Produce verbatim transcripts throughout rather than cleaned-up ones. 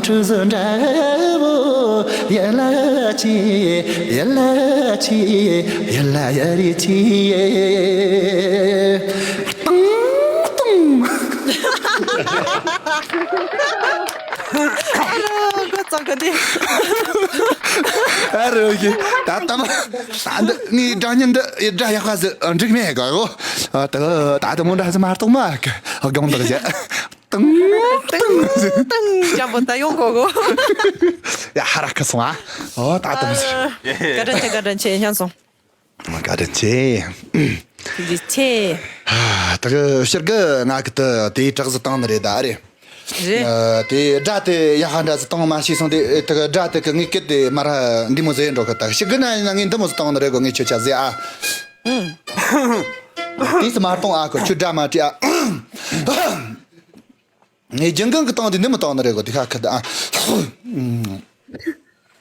ཁྲུ་ཟོ་འདྲ་བོ་ཡ་ལ་ཆི་ཡ་ལ་ཆི་ཡ་ལ་ཡ་རི་ཆི་ཡེ། ཏང་ཏང་། ཨ་རོ་གོ་ཙང་ག་དེ། ཨ་རོ་གི་ད་ལྟ་མ་ད་འདི་ངའི་སྒྲ་སྙན་འདི་སྒྲ་ཡག་པ་ཟིག་འགྲིག་མེད་ག་གོ། ད་ད་དེ་མོ་འདྲ་ཟིག་མ་གཏོགས་མ་གི་དགོངས་དག་བྱ། ཏང་ཏང་། ཏང་ཅམ་པོ་ད་ཡོང་གོ་གོ། ཡ་ཧ་ར་ཁ་སོང་ཨ། ཨོ་ད་ད་མ་ཟེར། བཀའ་དྲིན་ཆེ། བཀའ་དྲིན་ཆེ། ཡང་སོང་། བཀའ་དྲིན་ཆེ། ཐུགས་རྗེ་ཆེ། ད་གི་ཕྱིར་གི་ང་གི་ད་དེའི་དྲག་ཟིག་བཏང་ནི་རེད་ད་རེད། རེད། ཨ། དེ་སྒྲ་དེ་ཡ་ཧ་འདྲ་ཟིག་བཏང་མ་ཤེས་སོང་། དེ་ད་གི་སྒྲ་དེ་གི་ངའི་སྐད་དེ་མ་ར་འདི་མོ་ཟེར་འགྲོ་གི། ད་ཕྱིར་གི་ན་ཡིན་ན་ངས་འདི་མོ་ཟིག་བཏང་ནི་རེད་གོ། ངས་ཁྱོད་ཆ་ཟེར་ཨ། ཨུམ། དེ་ཟིག་མ་གཏོང་ཨ་གོ། ཁྱོད་སྒྲ་མ་དྲིས་ཨ། ངས་རྒྱུན་གང་གི་སྟེང་དུ་ནི་མི་སྟེང་ནི་རེད་གོ། དེ་ཁ་ཁ་ད། ཨ།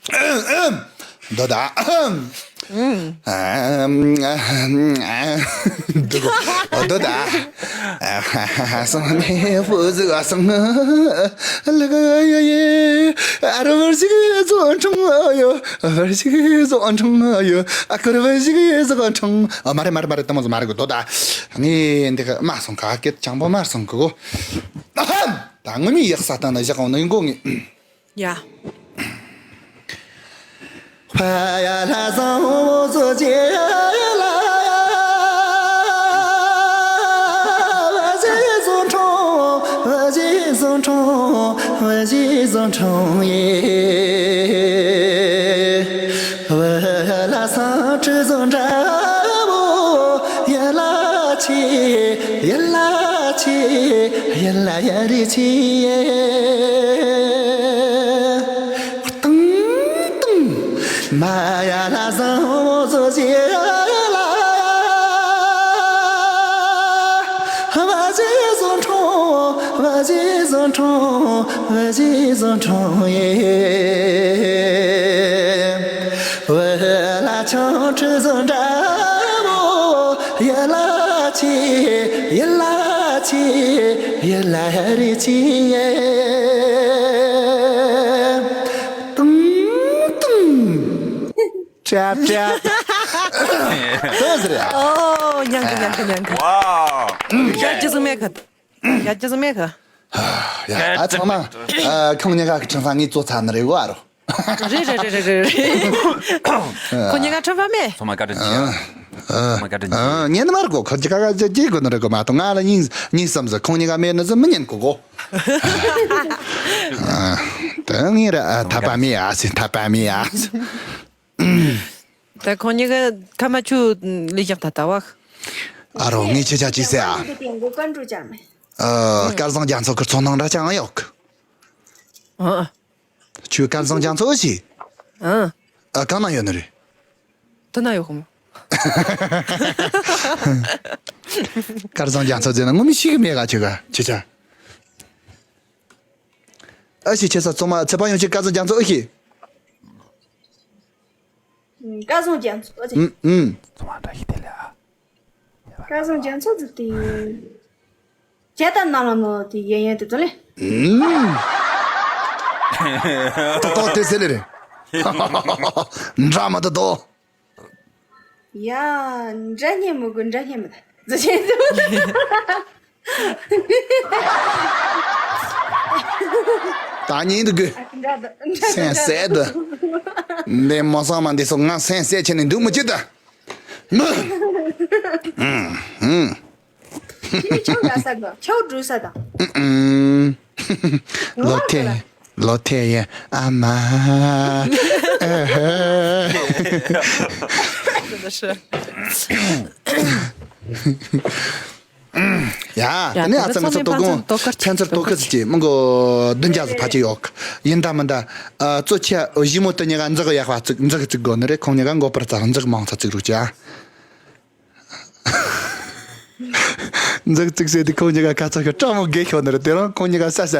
ཨ། ཨ། དོ་ད། ཨ། ཨ། དོ་གོ། དོ་ད། ཨ། སང་ནེ་ཧྥུ་ཟི་ག་སང་ལ་ག་ཡ་ཡེ། ཨ་ར་བར་ཞིག་ཟོ་འཕྲང་ཡོ། བར་ཞིག་ཟོ་འཕྲང་ཡོ། ཨ་ཁར་བར་ཞིག་ཟོ་འཕྲང་། ཨ། མ་རེད་མ་རེད་མ་རེད། དེ་མོ་ཟིག་མ་རེད་གོ། དོ་ད། ངས་འདི་ག་མ་སོང་ག། སྐད་ཆང་པོ་མ་སོང་གི་གོ། ཨ་ཧམ། ད་ངུ་མི་ཡག་ས་ད་ན་བཞག་འོང་ན་ཡིན་གོ་ངས། ཡ། ཕ་ཡ་ལ་བཟང་བོ་བཟོ་རྗེས་ལ། བ་ཟེ་བཟོ་འཕྲང་། བ་ཟེ་བཟོ་འཕྲང་། བ་ཟེ་བཟོ་འཕྲང་ཡེ། བ་ལ་སང་ཁྲི་བཟོ་འདྲ་བོ། ཡ་ལ་ཆི་ཡ་ལ་ཆི་ཡ་ལ་ཡ་རི་ཆི་ཡེ། ཏང་ཏང་། མ་ཡ་ལ་བཟང་བོ་བཟོ་རྗེས་ལ། བ་ཟེ་བཟོ་འཕྲང་། བ་ཟེ་བཟོ་འཕྲང་། བ་ཟེ་བཟོ་འཕྲང་ཡེ། བ་ལ་ཆང་ཁྲི་བཟོ་འདྲ་བོ། ཡ་ལ་ཆི་ཡ་ལ་ཆི་ཡ་ལ་རི་ཆི་ཡེ། ཏུང་ཏུང་། ཅབ་ཅབ། ཨོ། ཉན་གི་ཉན་གི་ཉན་གི། ཝའོ། ཡ་ཇི་ཟིག་མེད་གི། ཡ་ཇི་ཟིག་མེད་གི། ཡ། ཨ། ཚང་མ། ཨ། ཁོང་གཉིས་ཀ་གི་ཁྲིམས་ས་ངས་བཙོ་ཚར་ནི་རེད་གོ། ཨ་རོ། རེད་རེད་རེད་རེད་རེད། ཁོང་གཉིས་ཀ་ཁྲིམས་ས་མེད། ཚང་མ་བཀའ་དྲིན་ཆེ། ཨ། ཚང་མ་བཀའ་དྲིན་ཆེ། ཨ། ཉན་ནི་མ་རེད་གོ། ཁོ་གཉིས་ཀ་ག་ཇེ་ཇེ་དགོས་ནི་རེད་གོ། མ་གཏོགས་ང་ལ་ཉིན་ཉིན་བསམ་ཟེར། ཁོང་གཉིས་ཀ་མེད་ནི་ཟེར་མི་ཉན་གོ་གོ། ཨ། ད་ངས་ར། ཨ། འཐད་པ་མེད་ཨ་ཟེར། འཐད་པ་མེད་ཨ་ཟེར། ད་ཁོང་གཉིས་ཀ་ཁ་མ་ཆུ་ལི་ཞག་ད་ལྟ་བ། ཨ་རོ། ངས་ཁྱེད་ཅག་ཅི་ཟེར་ཨ། ཨ། སྐལ་བཟང་རྒྱ་མཚོ་གི་ཚོགས་ནང་འདྲ་ཅང་ཡོད་གི། ཨ། ཁྱོད་སྐལ་བཟང་རྒྱ་མཚོ་ཨེ་ཤེས། ཨ། ཨ། གང་ན་ཡོད་ནི་རེད། དེ་ན་ཡོད་གི་མོ། སྐལ་བཟང་རྒྱ་མཚོ་ཟེར་ན་ངོ་མི་ཤེས་གི་མེད་ག། ཁྱོད་ག་ཁྱེད་ཅག་ཨེ་ཤེས། ཁྱེད་ས་ཚང་མ་ཚེ་པ་ཡོང་ཆེད་སྐལ་བཟང་རྒྱ་མཚོ་ཨེ་ཤེས། ཨུམ། སྐལ་བཟང་རྒྱ་མཚོ་ཨེ་ཤེས། ཨུམ་ཨུམ། ཚང་མ་འདྲ་ཤེས་དེ་ལ་ཨ། སྐལ་བཟང་རྒྱ་མཚོ་ཟེར་དེ། ཇ་ད་ནང་ལ་ནོ་དེ་ཡན་ཡན་དེ་ཚོ་ལེ། ཨུམ། ཏོག་ཏོག་དེ་ཟེར་ལེ་རེད། འདྲ་མ་ཏོག་ཏོག། ཡ། འདྲ་སྙན་མི་དགོས། འདྲ་སྙན་མི་ད་ཟེར་ཆེན་དུ། ད་ཉིན་དུ་དགོས། འདྲ་ད་འདྲ་ད་སེམས་སད་དུ། འདི་མོ་སང་མ་འདི་སོ་ང་སེམས་སད་ཆེ་ནས་འདུག་མི་ཅི་ད། ཨུམ་ཨུམ། ཁྱོད་འགའ་ས་ག་ཁྱོད་འགྲོ་ས་དང་། ཨུམ། ལོ་ཐེ། ལོ་ཐེ་ཡེ་ཨ་མ། ཨ་ཧ། ཡ། ཡ། དེ་ནས་ཨ་ཙི་ང་ཚོ་དོ་དགོང་ཕན་ཚུན་དོ་ཁུར་ཅིག་མི་མགོ་བདུན་བརྒྱ་ཟིག་ཕ་ཅི་ཡོད། ཡིན་ད་མིན་ད། ཨ། གཙོ་ཆེ་ཞི་མོ་དེ་གཉིས་ཀ་འཛག་ཡག་པ་བཙུགས། འཛག་བཙུགས་དགོས་ནི་རེད། ཁོང་གཉིས་ཀ་མགོ་པར་ཙག་འཛག་མང་ཙག་བཙུགས་རོགས་ཅིག་ཨ། འཛག་བཙུགས་ཟེར་དུས་ཁོང་གཉིས་ཀ་ཁ་ཚ་ཤོར་སྤྲང་མོ་རྒས་ཤོར་ནི་རེད། དེ་རིང་ཁོང་གཉིས་ཀ་ས་ས་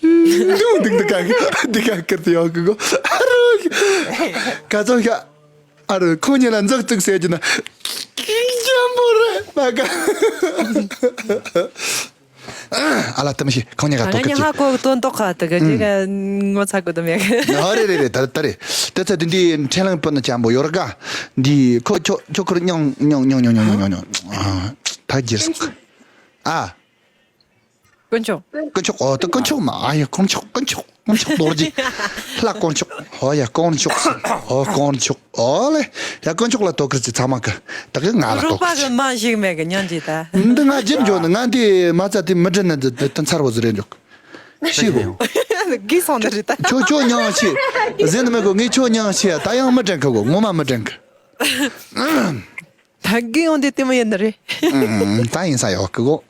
འདུག་འདུག་འདུག་ག་འདུག་ག་ཁུར་དུ་ཡོང་གི་གོ། ཨ་རོ། ཁ་ཚ་ཤོར། ཨ་རོ། ཁོང་གཉིས་ལ་འཛག་བཙུགས་ཟེར་རྒྱུ་ན་སྐྱིད་འཇམ་པོ་རེད་མ་ག། ཨ་ལ་ཏི་མི་ཤི་ཁོང་ཉི་ག་ང་ཏོ་ཉི་ཧ་གི་ཅི་གོ་དོན་དོ་ཁ་ཏི་ག་ཅི་ག་ངོ་ཚ་གོ་དོ་མེ་གི། ཨ་རེ་རེ་རེ་ད་ད་རེ། ཏི་ཚ་དི་འདི་ཁྲེན་ལང་པོ་ན་ཅམ་པོ་ཡོར་ག་འདི་ཁོ་ཁྱོ་ཁྱོ་ཁོར་ཉང་ཉང་ཉང་ཨ་ད་གྱིར་སོང་། ཨ། དཀོན་མཆོག་དཀོན་མཆོག་ཨོ་ད་དཀོན་མཆོག་མ་ཨ་ཡ་དཀོན་མཆོག་དཀོན་མཆོག་དཀོན་མཆོག་རྡོ་རྗེ། ལྷ་དཀོན་མཆོག་ཨོ་ཡ་དཀོན་མཆོག་ཨོ་དཀོན་མཆོག་ཨོ་ལེ། ཡ་དཀོན་མཆོག་ལ་དོ་ཁུར་ཅི་ཚང་མ་གི་ད་གི་ང་ལ་རོགས་དོ་པ་ཁུར་ཅི། གི་མ་ཞིག་མེད་གི་ཉོན་ཅི་ད། འདི་ང་ཇིབ་འཇོག་ནི་ང་འདི་མ་ཚ་དེ་མི་དྲན་ན་འདི་དེ་ཚར་བོ་ཟི་རེད་འཇོག་ཤི་གོ། གི་སོང་ནི་རེད་ད། ཁྱོ་ཁྱོ་ཉང་ཤི། ཟེར་ནི་མེད་གོ། ངས་ཁྱོ་ཉང་ཤི་ཡ་ད་ཡང་མི་དྲན་གི་གོ། ངོ་མ་མི་དྲན་གི། ད་གི་ཡོང་དེ་དེ་མོ་ཡིན་ནི་རེད། ཨུམ། ད་ཡིན་ས་ཡོད་གི་གོ།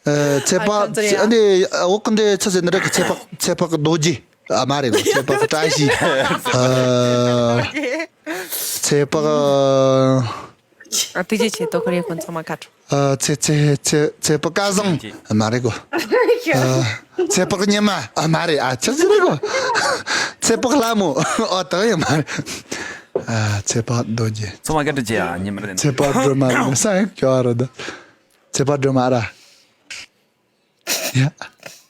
ཨ་ཚེ་དཔག་ཨ་ཁོང་ཚོ་ཡ། འདི་འོག་གི་འདི་ཚེ་ཟེར་ནི་རེད་གི། ཚེ་དཔག་ཚེ་དཔག་རྡོ་རྗེ། ཨ་མ་རེད་གོ། ཚེ་དཔག་བཀྲ་ཤིས། ཨ་ཚེ་དཔག་ཨ་ཐུགས་རྗེ་ཆེ། དོ་ཁུར་ཡེ་ཁོང་ཚང་མ་ཁ་དྲོ། ཨ་ཚེ་ཚེ་ཚེ་ཚེ་དཔག་སྐལ་བཟང་། ཨ་མ་རེད་གོ། ཨ་ཚེ་དཔག་ཉི་མ། ཨ་མ་རེད། ཨ་ཆི་ཟིག་རེད་གོ། ཚེ་དཔག་ལྷ་མོ། ཨོ་ད་ཡང་མ་རེད། ཨ་ཚེ་དཔག་རྡོ་རྗེ། ཚང་མ་སྐད་གྲགས་ཅན་ཨ་ཉི་མ་རེད། ཚེ་དཔག་སྒྲོལ་མ་རེད། ས་ཡང་སྐྱོ་རེད་ད། ཚེ་དཔག་སྒྲོལ་མ་ར། ཡ།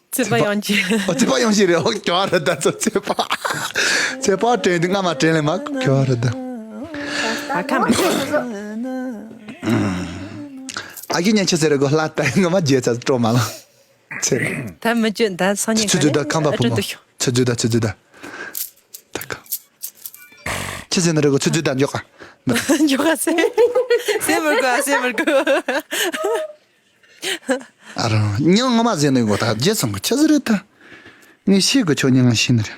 ཚེ་དཔག་ཡོང་ཅི། ཨོ་ཚེ་དཔག་ཡོང་ཅི་རེད། ཨོ་སྐྱོ་རེད་ད་ཚོ་ཚེ་དཔག་ཚེ་དཔག་དྲན་དུས་སྔ་མ་དྲན་ལེ་མ་སྐྱོ་རེད་ད། ཨ་ཁ་མ། ཨ་གི་ཉན་ཆི་ཟེར་རེད་གོ། ལྷ་ད་ངོ་མ་རྗེས་ཚ་སྤྲོ་མ་ལ། ཚེ་ར། ད་མི་བཅོས་ད་སང་ཉིན་ཚུ་ཚུ་ད་ཁམས་པ་ཕུ་མོ། ཨ་ཚུ་ཚུ་ད་ཚུ་ཚུ་ད། ད་ཁ། ཆི་ཟེར་ནི་རེད་གོ། ཚུ་ཚུ་ད་འཇོག་ག། འཇོག་ག་སེ། སེ་མི་དགོས་ཨ་སེ་མི་དགོས། ཨ་རོ་ཉང་ངོ་མ་ཟེར་ནི་གོ། ད་རྗེས་སོང་གི་ཆི་ཟེར་རེད་ད། ངས་ཤེས་གི་ཆོ་ཉང་ཤེས་ནི་རེད།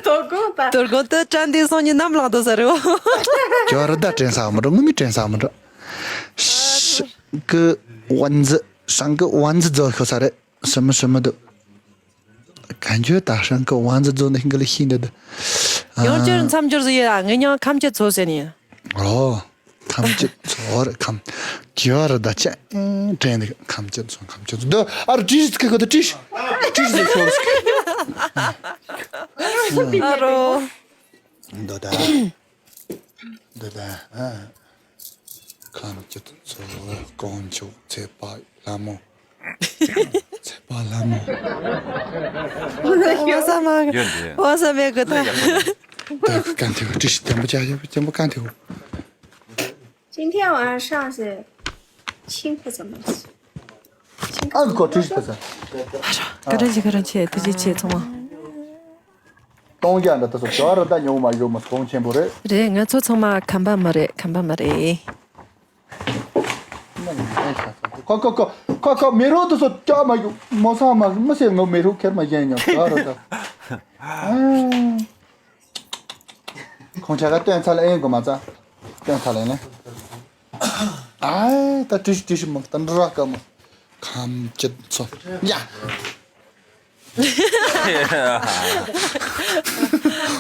དོ་དགོང་ད། དོ་དགོང་ད་དྲན་དེ་སང་ཉིན་ནམ་ལངས་དོ་ས་རེད་བ། ཁྱོད་ར་ད་དྲན་ས་མི་འགྲོ། ངུ་མི་དྲན་ས་མི་འགྲོ། ཤི་གི་ཝན་ཛི་ཧྲང་གི་ཝན་ཛི་ཛོ་ཤོ་ས་རེད། སི་མི་སི་མི་འདུག་གན་ཆོད་ད་ཧྲང་གི་ཝན་ཛི་ཛོ་ནི་ཧིང་གི་ལི་ཤི་འདི་འདི། ཡང་བསྐྱར་མཚམས་སྦྱོར་ཟི་ཡ་ངས་ཉང་ཁམས་ཀྱི་ཚོ་ཟེར་ནི། ཨོ། ཁམས་ཀྱི་ཚོ་རེད། ཁམས་ཀྱི་ར་ད་ཅན་དྲན་འདུག་ཁམས་ཀྱི་ཚོ། ཁམས་ཀྱི་ཚོ་འདི་ཨ་རུ་ཏྲིས་ཀི་གི་ད་ཏྲིས་ཏྲིས་ཟི་ཤོར་སི་ཨ་རོ། འདི་ད་འདི་ད་ཨ་ཁམས་ཀྱི་ཚོ་དཀོན་མཆོག་ཚེ་དཔག་ལྷ་མོ། ཚེ་དཔག་ལྷ་མོ། བ་ས་མ་ཡོད་དེ། བ་ས་མེད་གི་ད། ད་གན་ཐེ་བོ་ཏྲིས་དེམ་པོ་ཅ་ཡོད་དེམ་པོ་གན་ཐེ་བོ། 今天晚上是亲可怎么吃？ ཨ་ཁོ་ཏྲིས་ཕ་ས། ཀ་ར་ཅི་ཀ་ར་ཅི་ཐུགས་རྗེ་ཆེ་ཚང་མ། གཏོང་རྒྱ་འདྲ་ད་སོ་ཇོ་ར་ད་ཉོ་མ་ཡོད་མ་གཏོང་ཆེན་པོ་རེད། རེད། ང་ཚོ་ཚང་མ་ཁམས་པ་མ་རེད། ཁམས་པ་མ་རེད། ཁོ་ཁོ་ཁོ་ཁོ་ཁོ་མེ་རོ་དུ་སོ་ཅག་མ་ཡོད་མོ་ས་མ་མི་སེ་ངོ་མེ་རོ་ཁེར་མ་ཡེན་ཉོ་ཇོ་ར་ད། ཁོང་ཆ་ག་སྟོན་ཚ་ལ་ཨེ་གོ་མ་ཚ། སྟོན་ཚ་ལ་ཨེ་ནས། ཨའི་ད་ཏྲིས་ཏྲིས་མོ་ད་འདྲ་ཀ་མོ། ཁམས་ཅི་ཚོ། ཡ།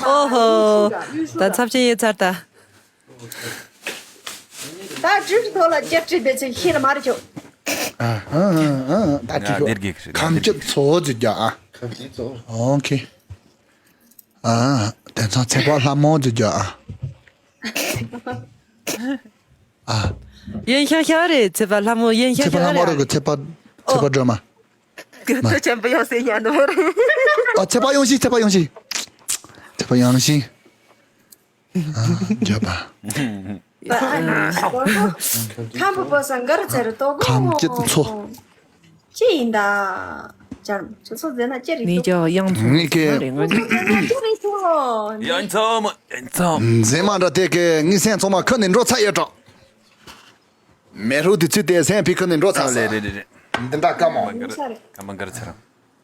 ཨོ་ཧོ། ད་ཚབ་ཆེན་ཡོད་ཚར་ད། ད་ཏྲིས་ཐོག་ལ་ཅི་ཏྲིས་དེ་ཚོ་ཤེས་ལ་མ་རེད་ཆོག་ཨ་ཨ་ཨ་ཨ་ད་ཡ་ཏྲིས་ཤོག་དེར་གེགས་རེད། ཁམས་ཅི་ཚོ་ཟེར་རྒྱ་ཨ། ཁམས་ཅི་ཚོ། ཨོ་ཁེ། ཨ་དེ་ཚོ་ཚེ་དཔག་ལྷ་མོ་ཟེར་རྒྱ་ཨ། ཨ། ཡན་ཤང་ཤང་རེད། ཚེ་དཔག་ལྷ་མོ་ཡན་ཤང་ཚེ་དཔག་ཤང་ལྷ་མོ་རེད། རེད་གི། ཚེ་དཔག་ཚེ་དཔག་སྒྲོལ་མ། ཏོ་ཆེན་པོ་ཡོང་སེ་ཉན་ནོ་རེད། ཨ་ཚེ་དཔག་ཡོང་ཤིག་ཚེ་དཔག་ཡོང་ཤིག་ཚེ་དཔག་ཡོང་ཤིག་ཨ་འཇོག་པ། ཁམས་པ་པོ་སང་གར་ཚེ་རུ་ཏོ་གོ། ཁམས་ཅི་ཚོ། ཅི་ཡིན་ད། ཅར་ཅི་ཚོ་ཟེར་ན་ཅི་རེད། ནི་ཀྱང་ཡང་ཚོ་ངི་ཀེ་རེད་ང་ཚོ། ཅི་རེད་ཚོ། ཡང་ཚོ་མ་ཡང་ཚོ། མཛེས་མ་འདྲ་དེ་ཀེ་ངི་སེམས་ཚོ་མ་ཁ་ནས་འགྲོ་ཚར་ཡོད་འགྲོ། མེ་རུ་དེ་ཚུད་དེ་སེམས་ཕི་ཁ་ནས་འགྲོ་ཚར་ཨ་ལེ་རེད་རེད་རེད། འདི་འདྲ་ཀ་མོ། ཁམས་པ་གར་ཚེ་ར།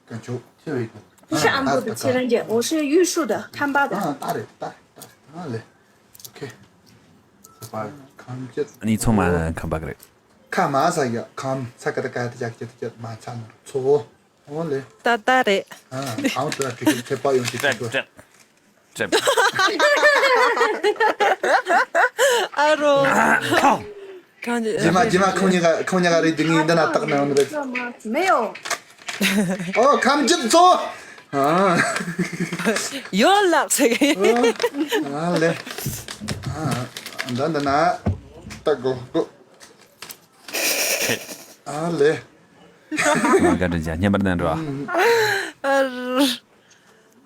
ཀ་ཆོ་ཚེ་བའི་ཀ། ཤ་ཨམ་པོ་དེ་ཚེ་རང་རྒྱལ་འོ་ཧྲེ་ཡུལ་ཤུ་ད་ཁམས་པ་ད། ཨ་ད་རེད་ད་ད་ད་ལེ། ཨོ་ཁེ། ཚེ་དཔག་ཁམས་ཅི། ཨ་ནི་ཚང་མ་ཁམས་པ་གི་རེད། ཁ་མ་ས་ཡ་ཁམས་ས་ཀ་ད་ཀ་ད་ཅག་ཅི་ད་ཅི་མ་ཚ་ནོར་ཚོ། ཨོ་ལེ། ད་ད་རེད། ཨ་ཨང་ཏུ་ཨ་ཀི་ཀི་ཚེ་དཔག་ཡོང་ཅི་ཀྲེབ་ཀྲེབ་ཀྲེབ། ཨ་རོ། གང་ཅི་རྗེས་མ་རྗེས་མ་ཁོང་གཉིས་ཀ་ཁོང་གཉིས་ཀ་རེད། འདི་ངའི་འདི་ན་བཏགས་ན་འོང་རེད། མེའོ། ཨོ་ཁམས་ཅི་ཚོ། ཨ། ཡོད་ལགས་ཟེར་གི། ཨ་ལེ། ཨ་འདི་འདི་ན་བཏགས་གོ་གོ། ཨ་ལེ། མ་ག་དྲིན་ཆེ། སྙན་པར་ལྡན་འགྲོ། ཨར།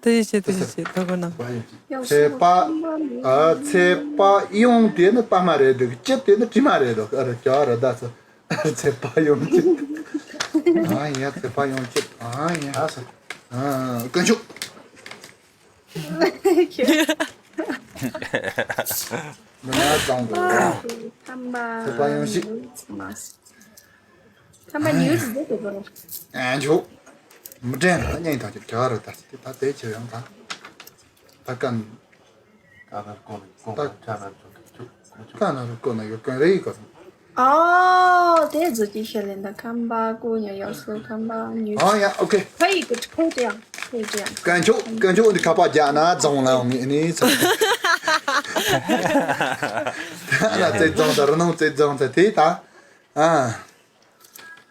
དེ་ཡི་ཆེ་དེ་ཡི་ཆེ་ད་གོ་ན། ཚེ་དཔག་ཨ་ཚེ་དཔག་ཡོང་དེ་ནི་པ་མ་རེད་འདུག་ཅི་དེ་ནི་དྲི་མ་རེད་འདུག་ཨ་རེ་ཀྱ་རེ་ད་ཚེ་ཚེ་དཔག་ཡོང་ཅི། ཨ་ཡ་ཚེ་དཔག་ཡོང་ཅི། ཨ་ཡ་ཨ་ས། ཨ་དཀོན་མཆོག་མི་ན་གཙང་པོ། ཁམས་པ། ཚེ་དཔག་ཡོང་ཤིག་ཁམས་པ་ནིའུ་སི་དེ་དེ་པོ། ཨན་ཇོ། མི་དྲན་ལ་གཉེན་དང་ཅིག་ག་རུ་ད་ཅིག་ད་དེ་ཆེ་ཡང་ད། ད་ཀན། ཀ་ན་ཀོ་ཀོ་ཀ་ན་ཀོ་ཀ་ན་ཀོ་ན་ཡོད་ཀན་རེ་ཡི་ཀ། ཨོ། དེ་ཟོ་ཅི་ཤེས་ལེན་ད་ཁམས་པ་ཀུ་ཉོ་ཡོ་སུ་ཁམས་པ་ཉུ། ཨ་ཡ་ཨོ་ཁེ། ཕ་ཡི་ཀུ་ཕོ་ཏེ་ཡང་ཕོ་ཏེ་ཡང་། དཀོན་མཆོག་དཀོན་མཆོག་འདི་ཁ་པ་རྒྱག་ན་རྫོང་ལ་ཡོང་ངེས་ནི་ཚ། ད་ན་རྩེ་རྫོང་ད་ར་ནང་རྩེ་རྫོང་ད་དེ་ད། ཨ།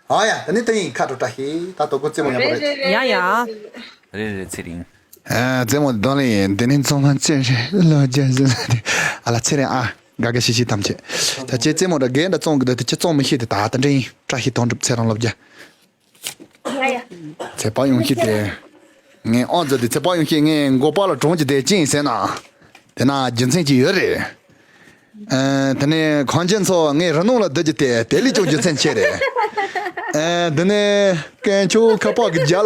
ཨ་ཡ་ད་ནི་ད་ཡིན་ཁ་དྲོ་བཀྲ་ཤིས་ད་དོ་ཀོ་རྩེ་མོ་ཡང་པ་རེད། ཡ་ཡ། རེད་རེད་ཚེ་རིང་། ཨ་རྩེ་མོ་དོན་ལེ་ཡིན་དེ་ནི་ཚོང་ཁང་ཅན་རེད་ལོ་རྒྱ་ཟེར་ན་དེ་ཨ་ལ་ཚེ་རིང་ཨ་དགའ་དགའ་ཤི་ཤི་ཐམས་ཅད་ད་ཅེ་རྩེ་མོ་ད་རྒན་ད་བཙོང་གི་ད་དེ་ཅི་བཙོང་མི་ཤེས་དེ་ད་ད་འདྲེ་ཡིན་བཀྲ་ཤིས་དོན་གྲུབ་ཚེ་རིང་ལོ་རྒྱ། ཡ་ཡ། ཚེ་དཔག་ཡོང་ཤིག་དེ། ངས་ཨོ་མཛད་དེ་ཚེ་དཔག་ཡོང་ཤིག་ངས་མགོ་པ་ལ་གྲོང་གྱི་དེ་ཅི་ཡིན་ཟེར་ན། དེ་ན་རྒྱུ་མཚན་ཅིག་ཡོད་རེད། ཨ་དེ་ནས་གངས་ཅན་ཚོ་ངས་རི་ནང་ལ་བསྡད་རྒྱུ་དེ་དེ་ལས་ཀྱང་རྒྱུ་མཚན་ཆེ་རེད། ཨ་དེ་ནས་དཀོན་མཆོག་ཁ་པར་གྱི་རྒྱ་